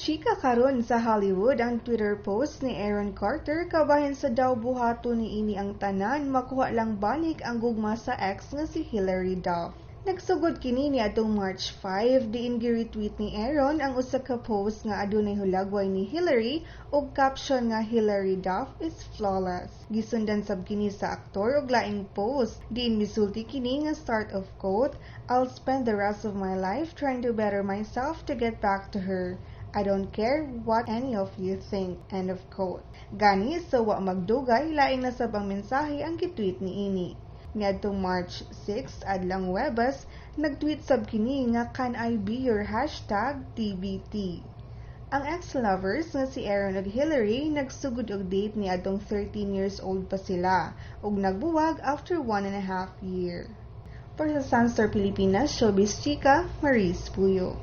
Chika karon sa Hollywood ang Twitter post ni Aaron Carter kabahin sa daw buhaton niini ang tanan makuha lang balik ang gugma sa ex nga si Hilary Duff. Nagsugod kini niadtong March 5 diin gi-retweet ni Aaron ang usa ka post nga adunay hulagway ni Hilary ug caption nga "Hilary Duff is flawless." Gisundan sab kini sa aktor og laing post diin misulti kini nga, start of quote, "I'll spend the rest of my life trying to better myself to get back to her. I don't care what any of you think." End of quote. Gani sa wa magdugay, laing na sab ang mensahe ang gitweet niini. Niadtong March 6, adlawng Huwebes, nagtweet sab kini nga "Can I be your #TBT" Ang ex-lovers nga si Aaron ug Hilary nagsugod og date niadtong 13 years old pa sila ug nagbuwag after 1.5 year. Para sa Sunstar Pilipinas Showbiz Chika, Maris Puyo.